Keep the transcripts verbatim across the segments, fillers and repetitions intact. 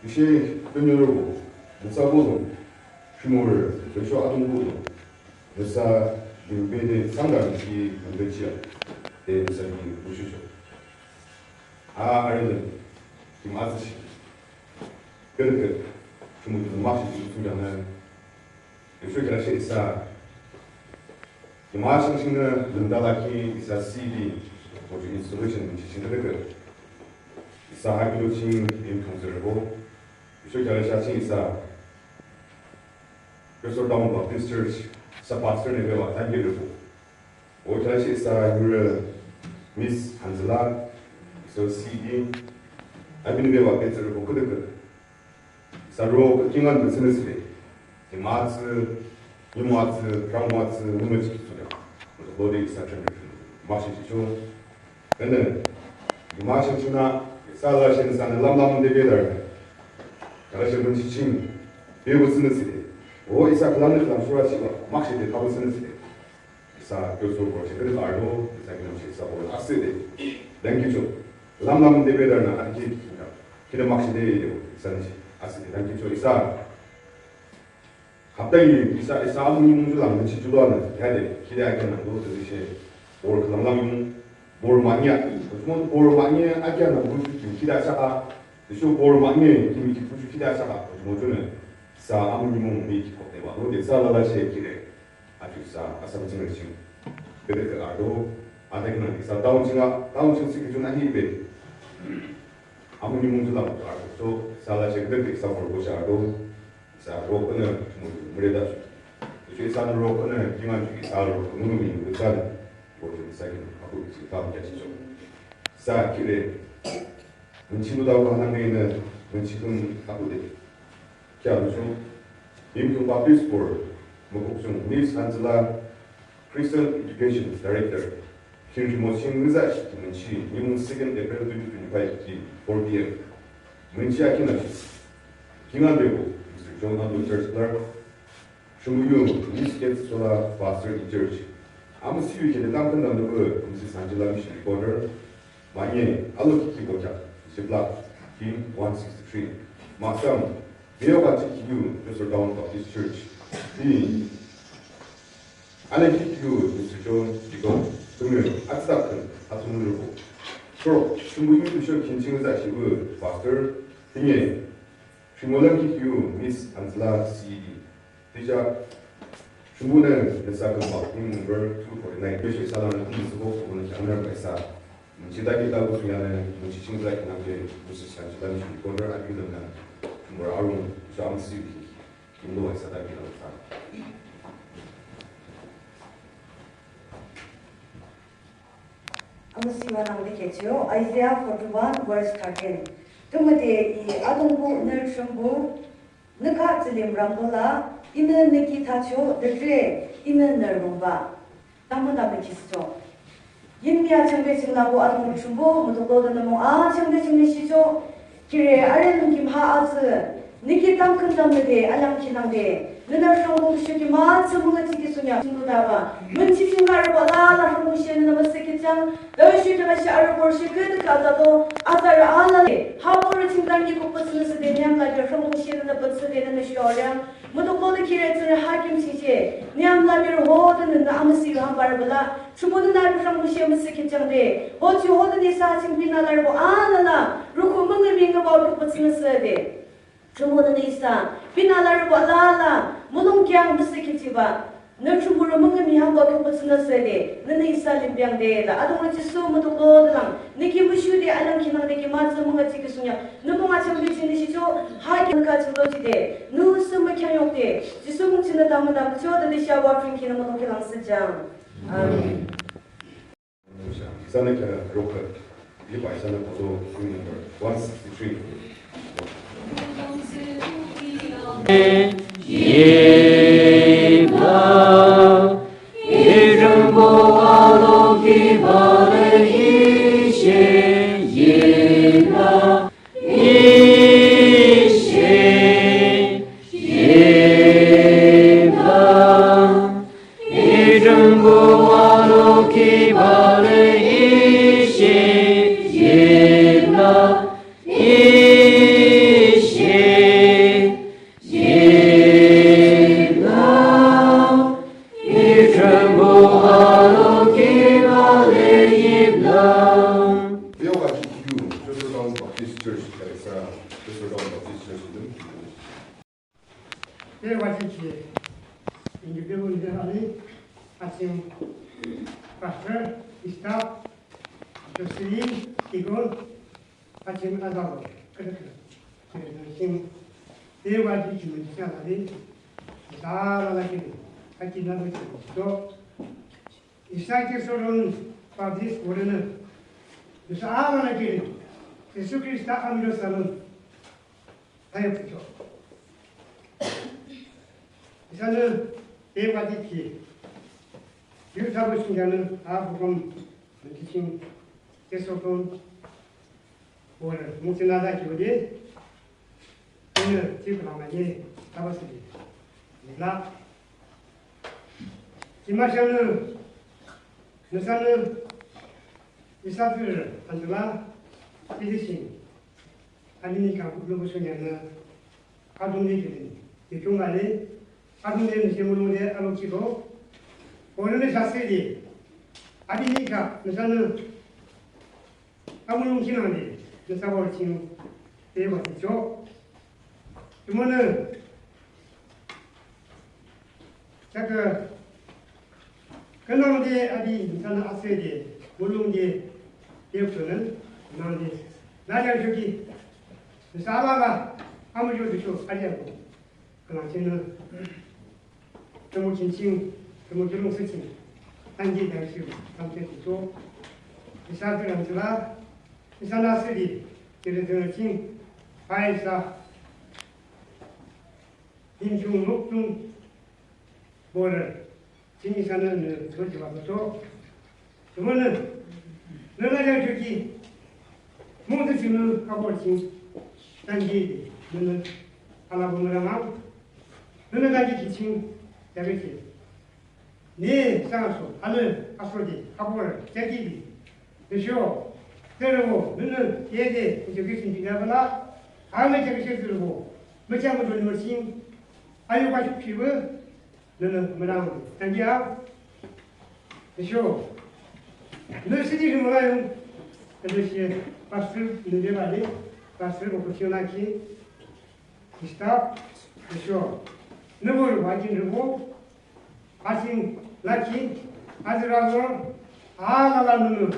Tüshe tümüde nüsa bolung, shimur, tüsho Atungpuh bolung, nüsa limbe de sangdan ki limbe chia, de nüsa ki mushucho. A arele, kim atsüshi. Kırkır, shimur ki makshe ki mushuyanü. Tüsho kyalashe isa. Kim a chang chingnü lümda laki isa C D, koju installation ching ching kırkır. Isa ha kilo ching im thong zerbo. Tüsho kyalashe ching isa. Kyoso Town Baptist Church, sa pastor nü bewa tangi rübo. O kyalashe isa yure Miss Hanzela, isa C D, abinü bewa petsü rübo kırkır. Isa ro kingan de sene sile. Kim atsü, yum atsü, rang atsü, nume chiki sule. Lode isa chang makshe chicho. Ene, makshe chuna, isa lashe nüsanü lamlam de bedar. Kyalashe mün chiching, bebo sene sile. O isa klanü klan shura chiba, makshe de tabu sene sile. Isa kyoso borü shi kırkır ardo, isa kinam shi isa borü asüde. Thank you cho. Lamlam de bedar na, ati ki, kide makshe de, isa ni shi, asüde. Thank you cho, isa. Hapta yi, isa, isa amu ni mungju lam, ni shi julo na, ya de, kide akin na, do, de shi, borü lamlam yung, borü manya, mo borü manya, akin na, mungju kim, kide asaka, de shi borü manya, kim ki, mungju kide asaka, mo ju ne, isa amu ni mung, mi ki kok de wa, do, de, isa lala shi, kide. Achu isa, asam ching reching. Bede ke ardo, ada kena isa daun chinga, daun ching siki chuna hi be. Amu ni mung chula ardo, so, isa la chek bede isa borü bocha ardo, isa ro kena, mu, mure da. Chu isa ro kena, kingan chu isa ro, mu mi, mu sa, borü chu isa kena, aku isi, daun kya chicho. Isa kire, münchi lu daun kena, mene, münchi kun, aku de. Kya lucho, Yimkhiung Baptist Borü, mukukchung Miss Angela, Christian Education Director, Khinrimo Ching ngiza shi münchi, nimung second April twenty twenty-five ki four P M. Münchi akina shi. Kingan bebo, Mister John Ando Church Clerk, Shunguyu, Miss Kate Sola, Pastor in Church. Amu siyu kene tamkhen dam dogo, Missus Angela Mission Recorder, Manye, alo kiki bocha, Ziploc, Kim one sixty-three. Masam, Meo Baptist Yu, Joseph Town Baptist Church. Ti, Ane kiki yu, Mister John, Diko, Tumir, Atsakin, Atumir. Pro, Shungu Yu, Bishop Kinching Zashibu, Pastor, Tinye, Shungu Lam kiki yu, Miss Angela C D. Tija, Shungu ne, nesa kemba, in number two forty-nine. Bishop Salam, in the book, on the camera, by sa. Münchi daki dabu suyane, münchi ching daki namde, münchi sanchi daki shungu corner, abi namna. Shungu arung, sham si, in the way sa daki dabu sa. Amüsüh wa nangde khecho, Isaiah forty-one verse thirteen. Tümüde I Atungpuh nü Thrünpuh, nü kha tsülim rangdola, inü nü ki thacho, dede, inü nü rungba. Tamü tamü kischo. Yinmi achangde chingla bo Atungpuh Thrünpuh, mutuklode nü mung achangde chingnü shicho, Kire arünü kim ha atsü, nü ki tamkhüntamnüde, alang kinangde, nünü rhangdung shuki ma atsü mülü tiki sunya, chingdudaba, münchi chinglarübo alala rhangdung she nünü müsükhitchang, dawishu kena she arübor she küdükhüh atsüdo, atsarü alala, ha borü chingdang ki kukpü sünüsüde niyamlade rhangdung she nünü pütsüde nünü shuaryang, mutuklode kire tsünü ha kim chiche, niyamla mirhode nünü amüsüh yuham barübala, Thrünpuhnü nü arü rhangdung she müsükhitchangde, hochi hodenü isa ching binalarübo alala, rukhu müngümi ngübah kukpü sünüsüde. Thrünpuhnü nü isa, binalarübo alala, mulong kheang müsükhitchiba, nü Thrünpuh rü müngümi hambah kukpü sünüsüde, nünü isa limpiangde la, Atungpuh Jisu mutuklode lang, nü ki mushude alang kinangde ki mütsü münga tiki sunya, nü mung achang bichinü shicho, ha ki nü ka chingdo jide, nü sü mükheanyokde, Jisu mung chinü tamü tamü cho, dede sha wa pin kinü mulong khelang süjang. Amen. Sana kya roka, liba sana koto, phone number one sixty-three. Yebla, irembo alo ki bale ishe, yebla, ishe, yebla. Ijungbo alo ki bale ishe, yebla, ishe, Teso Town Baptist Church, guys, uh, Teso Town Baptist Church, you know. Te wajiki, individual leader ali, asim, pastor, staff, Jocelyn, Tigon, asim azalo, kere kere, kere kere sim. Te wajiki mujisa ali, isa ala kere, aki na kere, so, isa Teso Town Baptist Borü nü, isa ala kere, Jisu Krista amlo salon, Tayo pücho. Isanü, te wajiki, yu tabu singyanü, a bukom, mentiching, Teso Town Borü, mungsi nada kiwede, inü, ti kulama ye, tabasili. Nila. Kimashanü, nüsanü, isa pür, andula, ilisin. Abinika lubusunyanü, adungde gini, yechung ale, adungde nüse mulungde alo kido, onunü sasedi, abinika nüsanü, amulung kinangde, nüsa borü ching, te wajiki cho. Jumonü, Chaka, künangde abi nüsanü asühde, mulungde, yepsonü, nangde, nayang shoki, nüsa alala, amuzho dusho, aliyako, künang chinü, tümü chinching, tümü jurung süching, tanji dangshu, tamche dusho, nüsa künang chula, nüsanü asühde, kiri dünü ching, paisa, Yimkhiung mukdung borü, ching isanü nü chochiba kocho. Jumonü, nü la yang choki, mungdung chingnü kabor ching, tangi, nünü, alabonü rama, nünü tangi kiching, yabeki. Ni sangaso, ane, asodi, habor, jadidi. Tüsho, terebo, nünü, yede, education di nabala, ane education terebo, mecha mo doni merching, ayo ba chuk chiwe, nünü, menang, tangia. Tüsho, nü sidi ri mula yung, tüsho, pastor, nünü bali, pastor, opportunity, Staff, tüsho, nübur wajin rübo, asing, laki, azir azor, alala nunu,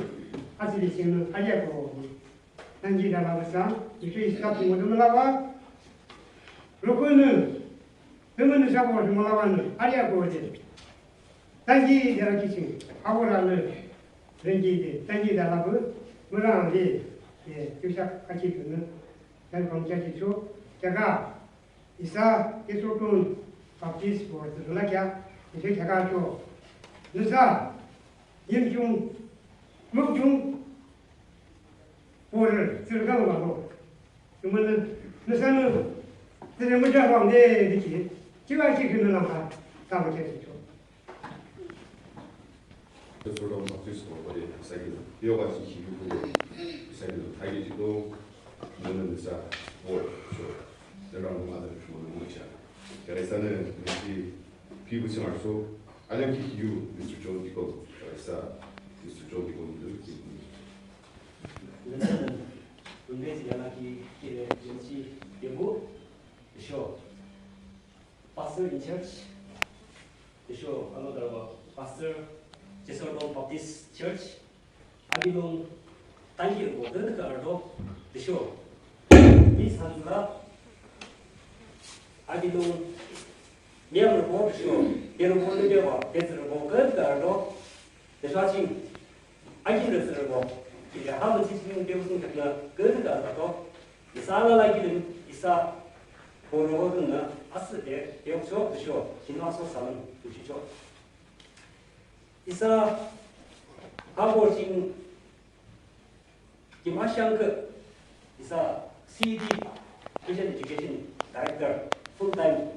asili singnü, alia ko. Tangi dala basa, tüsho staff ni modu mala ba, rukunü, tümünü sabo mala ba nü, alia ko de. Tangi dala kiching, awora nü, rengi de, tangi dala bu, mura de, de, tüsho, aki nü, dan kong kia kicho, kia ka, Isa, Teso Town Baptist Borü tüsho lakheah, isa kheaküa cho. Nüsa, Yimkhiung, mukdung, borü, tsürü kang walo. Jumonü, nüsanü, tsürü müja wang de, diki, chiwa chi künü langka, tama kheaküa cho. Teso Town Baptist Borü bari, isa ki, yoba chi ki, isa ki, tagi chi to, nünü nüsa, borü, cho. Nüsa rang ma da, cho, nü mo cha. Kare sanü, nüsi, pi bu chi mar so, alam ki, yu, Mister John Diko, kare sa, Mister John Diko, nü ki. Nüsa, nü, nüsa yana ki, kire, yemchi, yebu, sho. Pastor in charge, tüsho, ano darwa, Pastor, Teso Town Baptist Church, api lung, tangi rübo, dede ka ardo, tüsho, Miss Hanzula, api lung, miyam rübo, tüsho, de rübo, de dewa, de rübo, dede ka ardo, tüsho aching, Akin de sürübo, ki de ha mü chi chi de usung kekna, kede ka ta to, isa la la ki de, isa, ko ro ko na, asü de, de so, de sho, ki na so sa na, de shi cho. Isa, ha bo ching, ki ma shang ke, isa, C D, Christian Education Director, full time,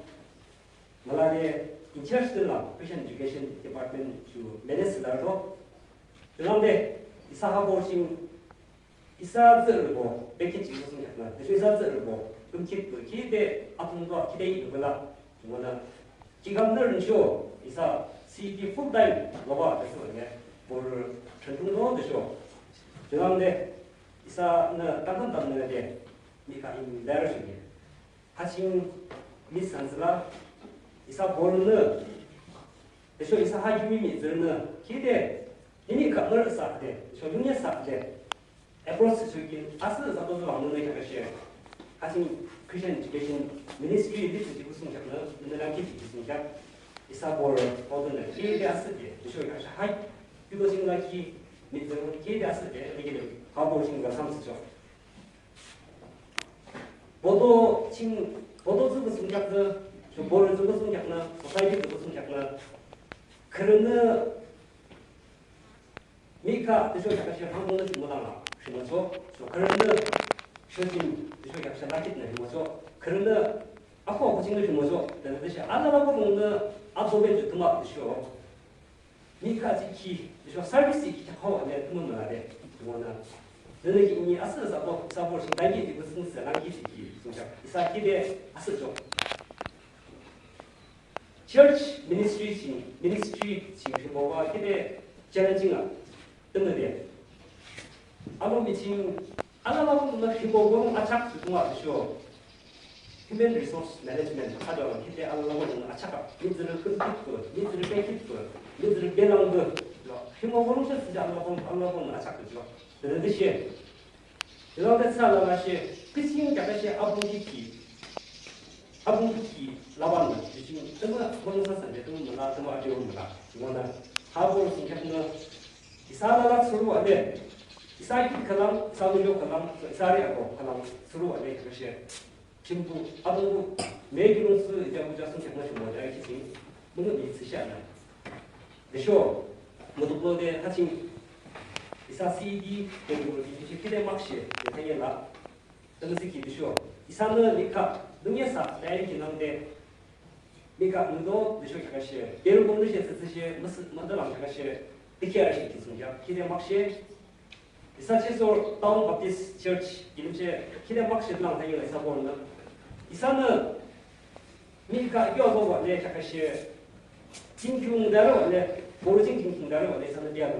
Mülade in charge de la Christian Education Department chu manage la do. Junangde isa ha bo ching isa tsü rübo, bekhi ching sung yakna, de isa tsü rübo, kum kit bu ki de atung do ki de yi bu la. Jungwa na, ki gam de rin sho, isa C P full time lo ba de shu ne, bo chen tung do de sho. Junangde Isanü tamkhüntamnüde mihkhah inü larü shihni. Ha ching mihtsürü la, isa borünü, tüsho isa ha kimi mihtsürünü, küde, nini khamürü sade, tüsho nini sade, approach thsüchoki, asüh zato zübah nünü kheaküshe. Ha ching Christian Education Ministry lead thsüchoki kusung kheaknü, nünü lang ki kusung kheak, isa borü, odonü, küde asühde, tüsho kheaküshe, ha, yudo ching la ki, mihtsürü, küde asühde, liki le, ha borü ching la sam thsücho. Boto ching, boto tsüko tsüngkheaknü, sho borü tsüko tsüngkheaknü, society tsüko tsüngkheaknü, khürünü mihkhah tüsho kheaküshe hangdongnü ching müdang la, shimocho, sho khürünü shojim tüsho kheaküshe lakitnü shimocho, khürünü ako ako chingnü shimocho, tüshe alala bolungnü adobe ju tümü tüsho. Mihkhah jihkhi, tüsho service jihkhi kheaküshe le tümü mülade, tümünü. Nünü ki ini asüh sabo, sabo ching dangi jihkhi, sing sabo langi jihkhi, sing sabo. Isa küde asüh jo. Church ministry ching, ministry ching, tümü wa küde challenging a, tümüde. Alomi ching, alala bolungnü tümü bolung achak tümü tüsho. Human resource management, ha ju küde alala bolungnü achak a, mihtsürü khünkitpü, mihtsürü bekitpü, mihtsürü belangpü, lo, tümü bolung she sija alala bolung, alala bolungnü achak tüsho. Tütüshe. Tütüshe alala she, küching kheaküshe abung kiki, abung kiki labanü, küching, tümü bolung sa sanje, tümü müla, tümü ajo müla, tümünü, ha borü ching kheaknü, isa alala thsürü wa le, isa kit khülang, isa muzho khülang, isa ri ako khülang, thsürü wa le kheaküshe. Thrünpuh, Atungpuh, me kiulongthsü, ija buja sung kheaknü shimo ja ki ching, münü mi thsüshe anü. Tüsho, mutuklode ha ching, isa C E D, de bu, de ki küde makshe, de thanye la. Tümü thsüki tüsho, isanü mihkhah, nünye sa, de ki nangde, mihkhah nüdo, tüsho kheaküshe, de ru bong tüshe, thsüshe, müsü, müdülang kheaküshe, de ki ashi ki sung ja, küde makshe, Isa Chesor Town Baptist Church, kilimshe, küde makshe lang thanye la isa borünü. Isanü, mihkhah yo bo wa le kheaküshe, jingkyung darü wa le, borü jing jingkyung darü wa le, isanü biya lo,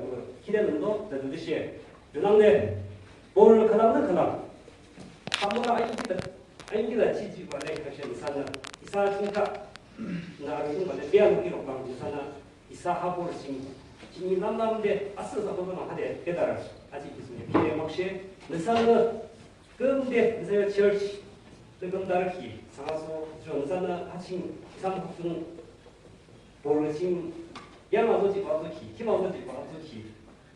küde lümdo, tütüshe. Junangne, borü khülangnü khülang. Khamüla ayung küde, ayung küde chiji wa le kheaküshe, isanü, isa jingkheaknü arüsung wa le, biya lo ki roklang, isanü, Isa ha borü ching, ching lamlamde asüh sa borü nang hade, de darü, aji ki sung de, küde makshe, nüsanü, kümde, nüsa church, de küm darü ki, sangaso, jo nüsanü, ha ching, isa muktung, borü ching, yang azo ji ba zo ki, kim azo ji ba zo ki,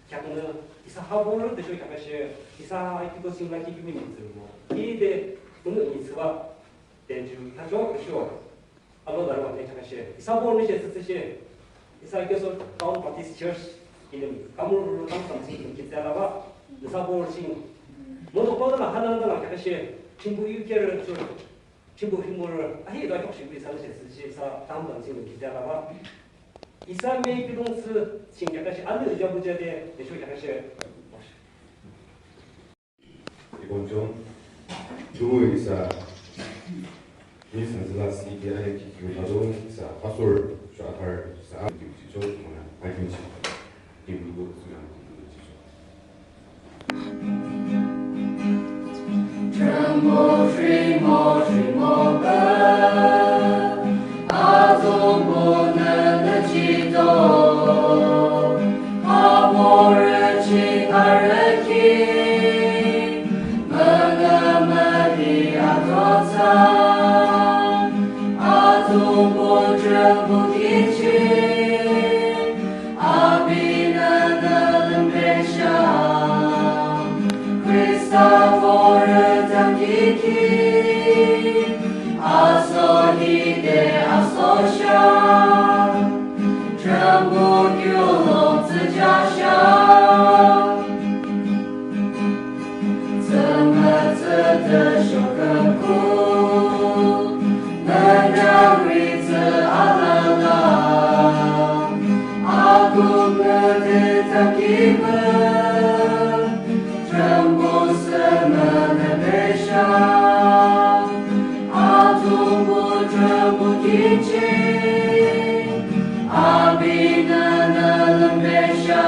kheaknü, isa ha borü de sho kheaküshe, isa ha kito ching la ki kimi mi tsü mo, ki de, bunu mi tsü ba, de ju, ha jo, de sho. Alo darü wa le kheaküshe. Isa borü nüshe thsüthsüshe. Isa Chesor Town Baptist Church. Kilim kamur ruru tam tam sing kim kit alaba. Nüsa borü ching. Mono kodo na hanang dala kheaküshe. Thrünpuh yu kere church. Thrünpuh himorü. Ahi da kheaküshe isa nüshe thsüthsüshe. Isa tam tam sing kim kit alaba. Isa me kiulongthsü ching kheaküshe. Anü ija buja de. Desho kheaküshe. Ikonchong, chumu isa, ni sanzila si ki ayo ki kiu tado isa, pastor, sho athar, sa, ki kiu chicho, mona, ayo ki chi, ki bu bu, suna, ki bu bu chicho. Tremble, tremble, tremble, azongbonü nü chido. Aborü chi arüki, münü mühi atotsa, Atungpuh Thrünpuh kichi, apinü nü lümbesha, Khrista borü tangkiki, aso hide asosha. Thrünpuh kiulong thsüjasha. Tsümütsü tüsho kükü. Nü nangri tsü alala. Akung nü tütükipü. Thrünpuh sü münüpesha, Atungpuh Thrünpuh kichi, apinü nü lümbesha,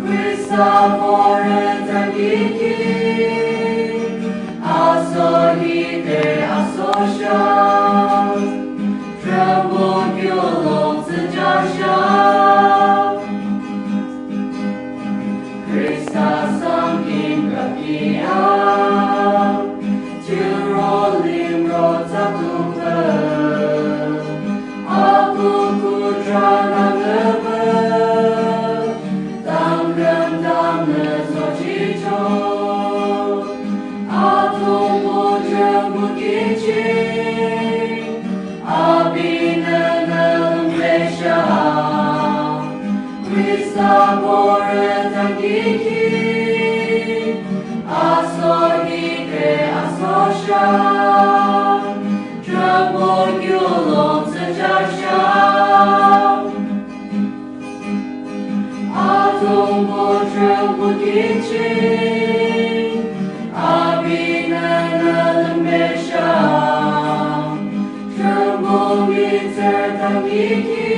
Khrista borü tangki Aso hide aso sha, Thrünpuh kiulong thsüthsüshe, Khrista sangkim kapia, churo limro thsatungpü, aku kuthra nangüpü, tangküm tangnü sochicho, Atungpuh Thrünpuh kichi, apinü nü lümlesha, Khrista borü tangkiki, aso hide aso sha, Thrünpuh kiulong thsüthsüshe. Atungpuh Thrünpuh kichi, apinü nü lümlesha, Thrünpuh mihtsürü tangkiki,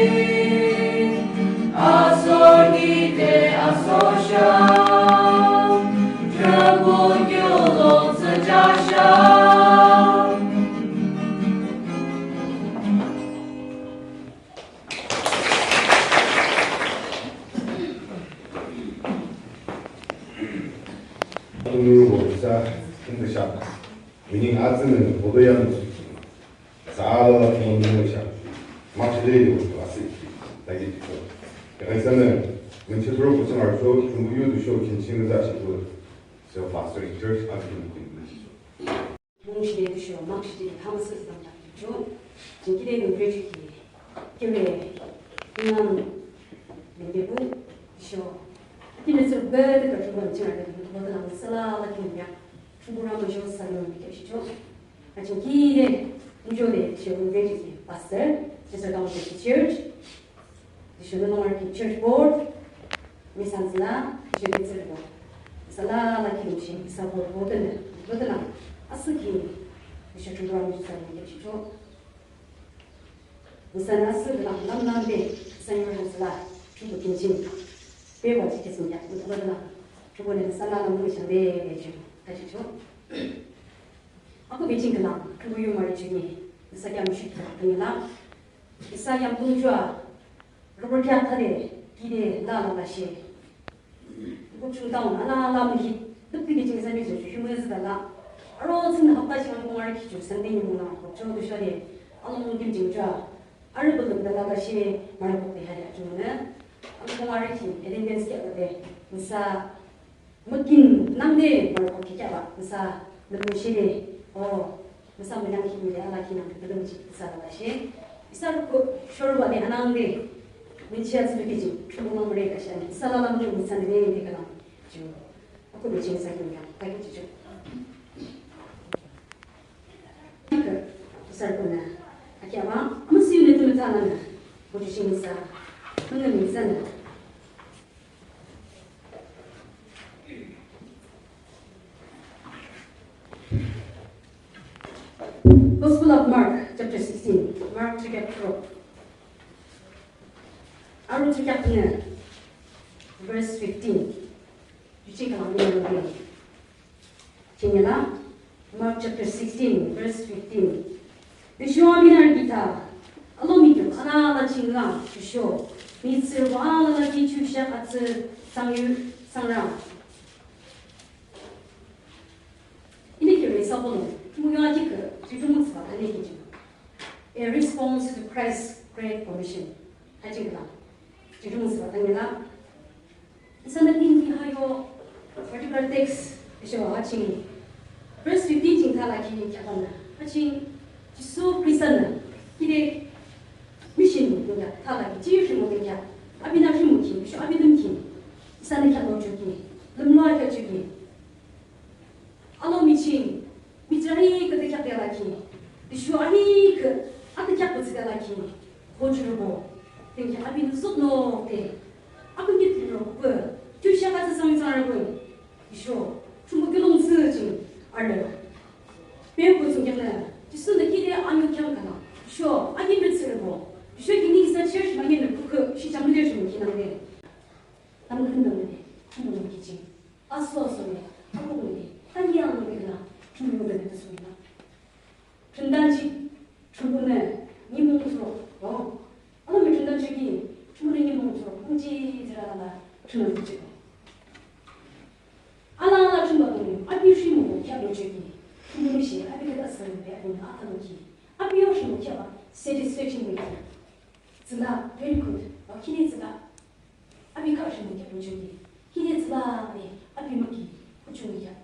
aso hide aso sha, Thrünpuh kiulong thsüthsüshe. Atungpuh isa, tungde sha, meaning atsünü bodo yanü su, sa alala tungde sha, makshide yo asi, tagi tiko. Ya isanü, menchitro kuchung archo, tungde yu du sho kinching za shi du, so pastor in church, abi kinching. Mungshide tüsho makshide thamasü zangya tüsho, jingkide nungre chiki, kire, inang, nungdebu, tüsho, kine sürbe de ka chunga chira de nungdebu de lang sala la kinya, chunga ma jo sa nungde tüsho, a jingkide, nungjo de tüsho nungre chiki, pastor, tüsho dang de church, tüsho nü nungarü ki church board, misan tsüla, tüsho mihtsürübo. Isa alala kilim shi, isa board board nü, board nü, asüki, tüsho chunga mi isa mi kechicho. Isa nü asü la, lam lam de, isa nü ram tsüla, chunga kinching. Beba chi kesin ya, board nü, chunga nü isa alala mi isa de, de chi, kachicho. Ako beching kala, chunga yu mari chini, isa kya mi shi kya, kanya la. Isa yam lungjo a, rubber kya thade, kide la la la she. Kuchung taun, ala la mu hi, duk kide jing sa mi jo, shi mu zida la. Aro tsin hapta jing ang kumar ki ju, Sunday ni mu na, kuchung du shade, ang lung kim jing jo a, aro bu duk da la la she, mara kuk de hari a jung ne. Ang kumar ki, attendance kya kade, isa, Makin nangde, mara kok kikya ba, nüsa, nüpung shide, o, nüsa münang ki mide, ala ki nang, nüpung chi, nüsa la shi. Isa ko, shor ba de, anang de, münchi atsu de ji, chunga mure ka shan, isa la lam ju, nüsa de, de ka lam, ju. Ako de jing sa kim ya, ka ki ju. Isa ko na, akya ba, amusi ne tu ta na, ko ju jing sa, münga nüsa na. Gospel of Mark, chapter sixteen. Mark chapter twelve. Aro chapter verse fifteen. Yuchi ka ngi ngi. Chingela, Mark chapter sixteen, verse fifteen. Tüsho apinü arü ki tha, alomi kyo alala ching la, tüsho, mihtsürü alala ki chusha atsü sangyu sangra. Ini kyo re sa bono, mu ya ki ke, tüsho mu sa, ani ki ju. A response to Christ's great commission. Ha ching la, tüsho mu sa, ani la. Isanü pinki ha yo particular text tüsho ha ching verse fifteen ching thala ki kyabanü. Ha ching Jisu Khristanü kide mission nü thala ki ji rhimo de kya. Apinü rhimo ki, tüsho apinü ki. Isanü kyalo ju ki. Lümlo kya ju ki. Alomi ching, mihtsürü ahihkhüh thakhi thakhi lakhi, tüsho ahihkhüh athakhi thakhi lakhi, hojurübo, tüsho apinü zuknü de, akünki thürübo, tüsho kasa sangsanrübo, tüsho, chungbo kiulongthsü ching, arü. Püpü thsungkheaknü, Jisunü kide anyo kheam kala, tüsho, akin mihtsürübo, tüsho kini isa church mangenü kukhu, shi chamle ching kinangde. Tamkhüntamnüde, khüntamnü kiching. Aso aso ne, Kheahbah satisfaction miki. Tsülah, very good. Akhide tsülah. Api khah rhimokheah luchoki. Khide tsülah de, api miki. Kuchung mikheah.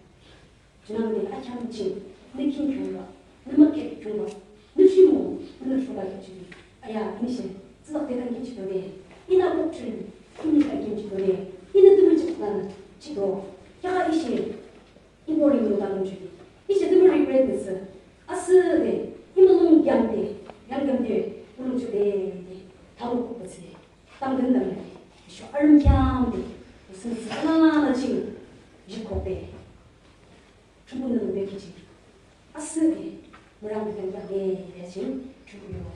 Junangde akheam ching. Nü khim khiungbah. Nü miki khiungbah. Nü rhimo. Nü rhimokheah luchoki. Aya, inishe. Tsülah de tangki chidode. Inü bokchun. Ini tangki chidode. Inü tümü chiklan. Chido. Ya ishe. Ibo ring lo tang luchoki. Ishe tümü regret nüsü. Asühde, i mulong yamde, yamyamde, mulong chode, de, tang kukbütsüde, tang dün dam de, isho arüm yamde, isung sü alala ching, jikokde. Thrünpuhnü lungbe kichi. Asühde, mürang de yamde, de ching, thrünpuh yo.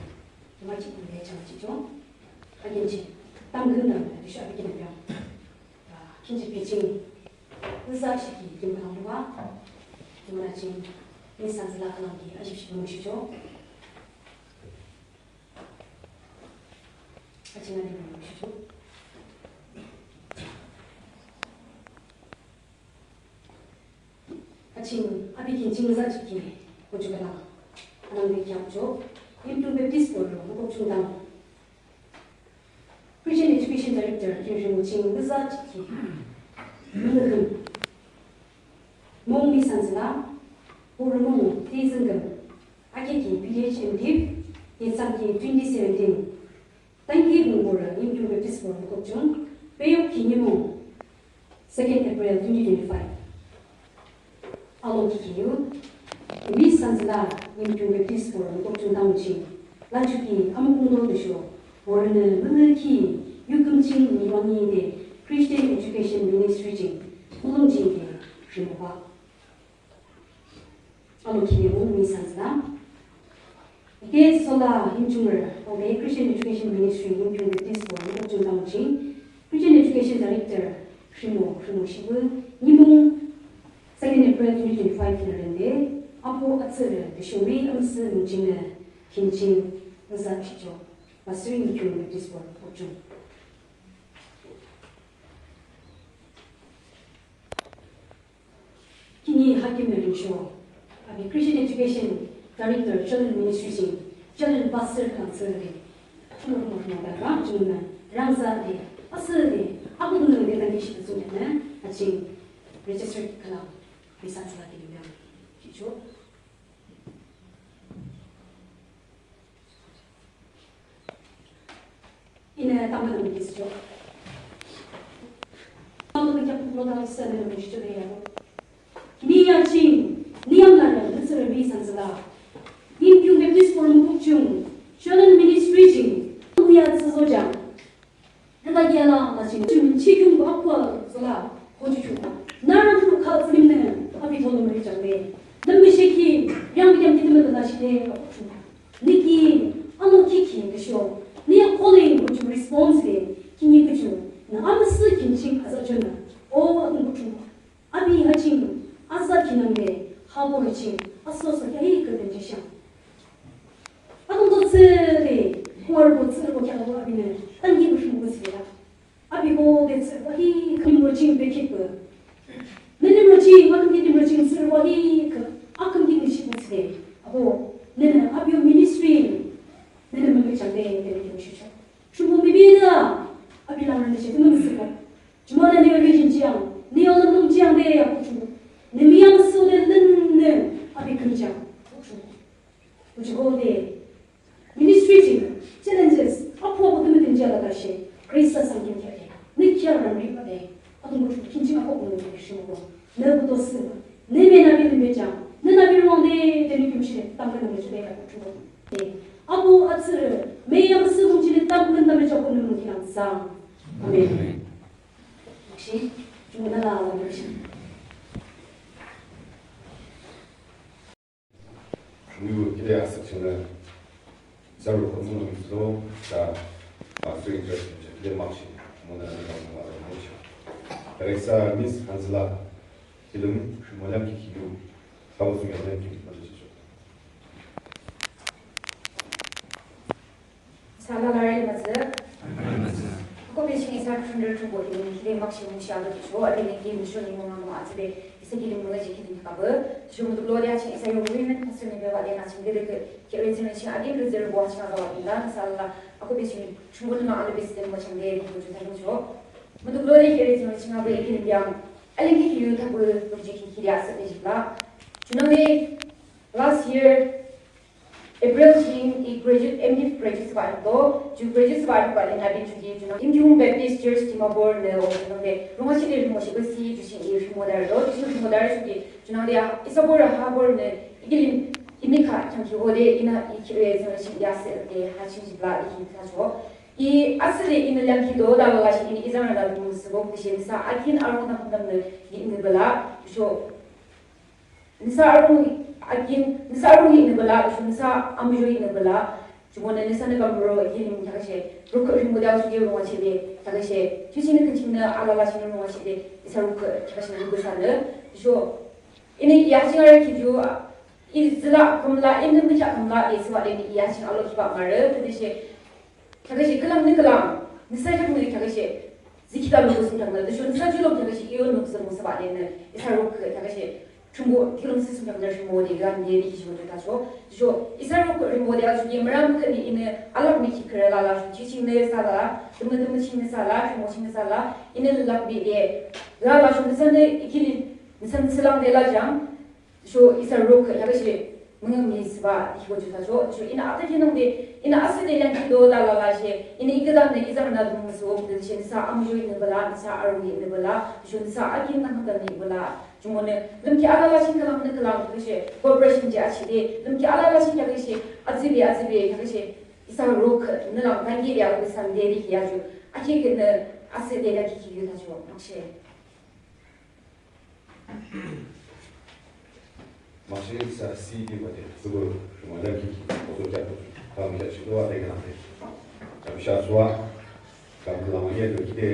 Yama chikbüde chang chicho. Akin ching, tang dün dam de, isho akin yam. Kinji pejing, nüsa shiki kim khülang luba. Kim la jing, nüsa zila khülang ki, ajib shiki mung shicho. Ajing ani mung shicho. Ajing, abi kinjing nüsa shiki, koju khülang. Anang de kiam cho, Yimkhiung Baptist Borü, mukok chungdang. Christian Education Director, King Rimo Ching, nüsa chiki. Mung, mung mi sansila, Borü mung, Tizengem, akeki B H M Div, yetsangki twenty seventeen. Tangki mung Borü, Yimkhiung Baptist Borü, mukok chung, peyok ki nyimung, second April twenty twenty-five. Alo kiki yu, mi sansila, Yimkhiung Baptist Borü, mukok chung dang ching, lachuki, amukung do tüsho, Borünü, mülü ki, yu kümching, ni wangi de, Christian Education Ministry ching, mulong ching de, rimoba. Alo kini mung mi sansila. Ike sola Yimchunger, obe Christian Education Ministry, Yimkhiung Baptist Borü, Yimkhiung Baptist Borü, Christian Education Director, Rimo, Rimo Shibu, nyimung, second April twenty twenty-five kina rende, apo atsere, de shuri amse mungchine, kinching, nüsa shicho, Pastor Yimkhiung Baptist Borü, Yimkhiung. Kini hakim ne lusho, abi Christian Education Director, Children Ministry sing, Children Pastor Council de, chumo chumo chumo da rang chumo na, rangza de, asü de, abu ne de tangki shi de zung ne, aching, register kala, bisa sala kini biang, chicho. Ine tambe tambe kisi jo. Tambe tambe kya puklo tambe sene tambe shi jo de ya. Ni ya ching, ni yam la ya, ni sere mi sansila. Yimkhiung Baptist Borü mukuk chung, Children Ministry ching, ni ya tsi zo jang. Nda kya la, la ching, ching, chi kyung ba kwa, zola, ho ju ju. Na ram lu ka zim ne, abi tolo me jang de. Nam me sheki, yang yang ki me la shi de, ho ju. Niki, ano kiki, kishio. Ni ya calling, ho ju response de, kini ho ju. Na am si kin ching aza ju na. O, ho ju. Abi ha ching, aza kinangde, ha bo ha ching, aso so kya hi ke den jishang. Ato to tsü de, kuar bo tsü bo kya bo abi ne, tangi bo shung bo tsü ya. Abi bo de tsü bo hi, kim ro ching be kit bo. Ne nim ro ching, akim ki nim ro ching tsü bo hi ke, akim ki ni shi bo tsü de. Abo, ne ne, abi yo ministry, ne ne mo chang de, de ne ki shi cho. Shung bo mi bi da, abi lang ne shi, mo tsü bo. Chuma na ne vision chiang, ne yo lung chiang de ya kuchu. Ne miyam su de lun ne, abi kum chiang, kuchu. Kuchu go de. Ministry ching, challenges, apo apo tumi tumi jala ka she, Christ sa sang kim de. Ne kya ram ri pa de. Atum kuchu kin ching apo kumu de shi mo. Ne bu to su. Ne me na bi ne be chiang. Ne na bi wrong de, de ni kim shi de, tam ka na me chu de ya kuchu. De. Apo atsü, me yam su mung chi de tam ka na me cha kumu de yang sang. Amen. Shi, chungnü la la shi. Niu kide asuk chungnü, zaru ko mung lo, sa, a, string church, kide mak shi, mung na la la la shi. Teresa Miss Hansla, kilim, shi mo lam ki ki yu, sa wo su ya lam ki ki yu. Sala lare mazü. Ko be ching isa thrünrü thrünbo ki ni kide mak shi mung shi alo ki cho, ade ni ki mi sho ni mung ma atsü de. Isa kilim müngühjih kilim kabah, tüsho mutuklode ha ching isa yo women pastor ni bebah de na ching de de ke, ke re ching ching akin re zerbo ha ching aga wa inda, nüsa alala, ako be ching, chungbo nüma alo be stem mo ching de, de ko ju thamu cho. Mutuklode ke re ching ching abe kilim yang, aling ki yu thabu, bu ji ki kiri asa de jibla. Junangde, last year, April ching i graduate, M.Div graduate thsübah do, ju graduate thsübah do ba ling abin chudi, junang Yimkhiung Baptist Church Dimapur nü o junangde, rungachide rungachide si, ju ching i rungmo dar do, ju ching rungmo dar chudi, junangde, isa bor ha bor nü, i kilim, i mikha, chang ki hode, ina i kire, zang ching ya se de, ha ching jibla, i ki thacho. I asüde, ina lang ki do, da la la shi, ina i zang ra da, mu se bo, de shi, nüsa, akin, arung, nam, nam, nü, i, nü bela, ju cho, nüsa arung akin, nüsa arung inü bela, tüsho nüsa amuzho inü bela, jumonü nüsanü kamuro kilim kheaküshe, rukhüh rhimo de aoshe rungachide, kheaküshe, ju chingnü khin chingnü alala chingnü rungachide, isa rukhüh kheaküshe rukhüh sanü, tüsho, inü ya ching arü ki ju, i zila kümla, inü mükheah kümla, de thsübah de inü ya ching alo kibah marü, tütüshe, kheaküshe khülangnü khülang, nüsa kheaknü kheaküshe, zikhi ka lungküsung kheaknü, tüsho nüsa ju lung kheaküshe, iyo lungküsung thsübah de nü, isa rukhüh kheaküshe, Thrünpuh kiulongthsüsü kheaknü rhimo de, yande de ki shibo de thacho. Tüsho, isa rukhüh rhimo de achoki, mürang khüni inü, alak mi ki kürü lala, ju chingnü sala, tümü tümü chingnü sala, rhimo chingnü sala, inü lak mi de, lala ju nüsanü, i kilim, nüsanü thsülang de lajang, Tüsho isa rukhüh kheaküshe müngühmühi thsübah de ki shibo ju thacho. Tüsho inü athakinung de, inü asüde lang ki do da la la she, inü i küdannü i zang nü dungmüsüo de she nüsa amuzho inü bela, nüsa arung inü bela, tüsho nüsa akin nü hütanü bela. Jumonü, lümkhi alala ching khülangnü khülang kheaküshe, cooperation je achide, lümkhi alala ching kheaküshe, azibe, azibe, kheaküshe, isa rukhüh, nü lang, tangi de, azibe sande de ki ya ju, akhi künü, asüde lang ki ki yu thacho, makshe. Makshe isa si ki bade, sugu, shuma lang ki ki, oso kya, tam kya, shi do, ate kya, ate. Tam sha swa, tam kya, ma ye, do ki de.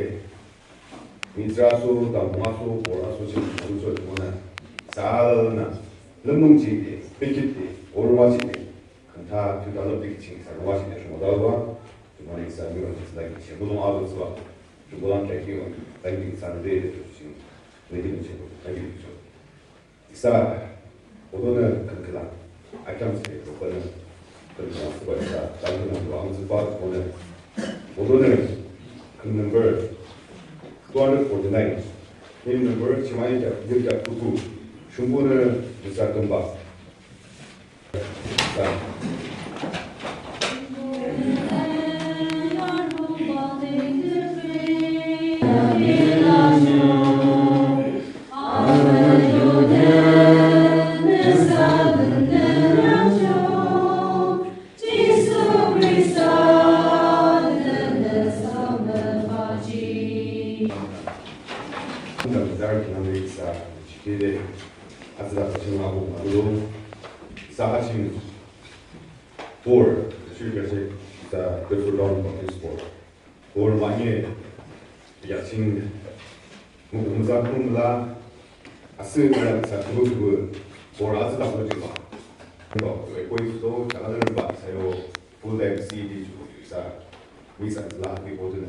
Mitsra so, tam ma so, ora so, chi, ma so, chi, ma na. Sa, na. Lümnung chi de, pikit de, orma chi de. Khanta, tu da lo pikit ching, sa, ma chi de, shuma da wa. Shuma ni sa, mi wa chi, sa, ki, shi, bu dong a lo, sa. Shuma lang kya ki wa, sa, ki, sa, de, de, chi. Nü ki nü ching, sa, ki, chi. Isa, odonü khünküla, akyam sike, odonü khünküla, sike isa, khünküla, sike ang sike, odonü, odonü khün number two hundred forty-nine, hymn number chimai kya, yil kya kuku, shumbunü, isa tumba. Isa. Bor, shirkase, isa Kyoto Town Baptist Bor. Bor manye, ya ching, mu, mu za kung la, ase la sa kubu kubu, bor ase la kubu kubu. Ko, ko, ko isu to, chaka la ba, isa yo, full time C D ju, isa, mi sa la, mi ko tun.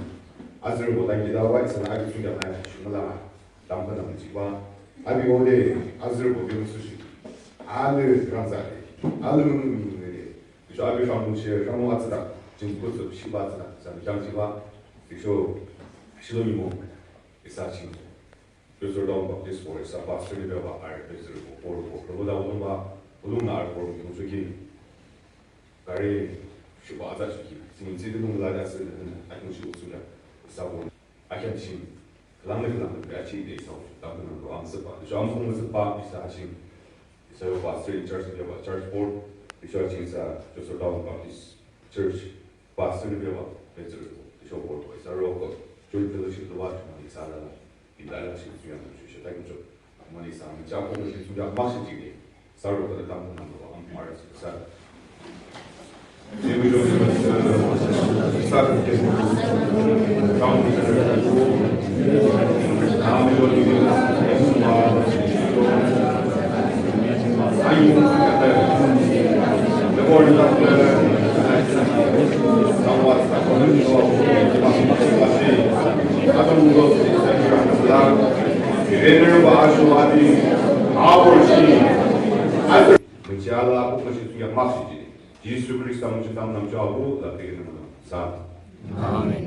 Ase bo la ki da wa, isa na, aki su ya na, shu la. Tamkhüntamnü jihbah, api ode, azürübo biung sushi. Alü rangzah de, alü mümümi de. Tüsho api rangmung shi, rangmung atsüdak, jingkutsü shiba atsüdak, sa jang jihbah. Tüsho, shilo nimung, isa ching. Tüsho Town Baptist Church, isa pastor ni beba, arü tüsho, por, por, por, da ulung ba, ulung na arü por, biung suki. Kari, shiba atsa suki. Sing, sing, nung la da sing, akin shi usuda. Isa por. Akin ching, khülangnü khülangnü, achi de isa, tamkhüntamnü, amsüba, tüsho amsüba, amsüba, isa ching, isa yo pastor in charge, yo church board, tüsho ching isa, Joseph Town Baptist Church, pastor ni yo, pastor, tüsho board, isa ro ko, joint fellowship lo wa, isa la la, in la la ching, isa yang, tüsho, thank you. Münchi alala akuk münchi thsungkheak makshe. Jisu Khrista münchi tamkhüntamnüchoh abuh la pekenü müla. Sa. Amen.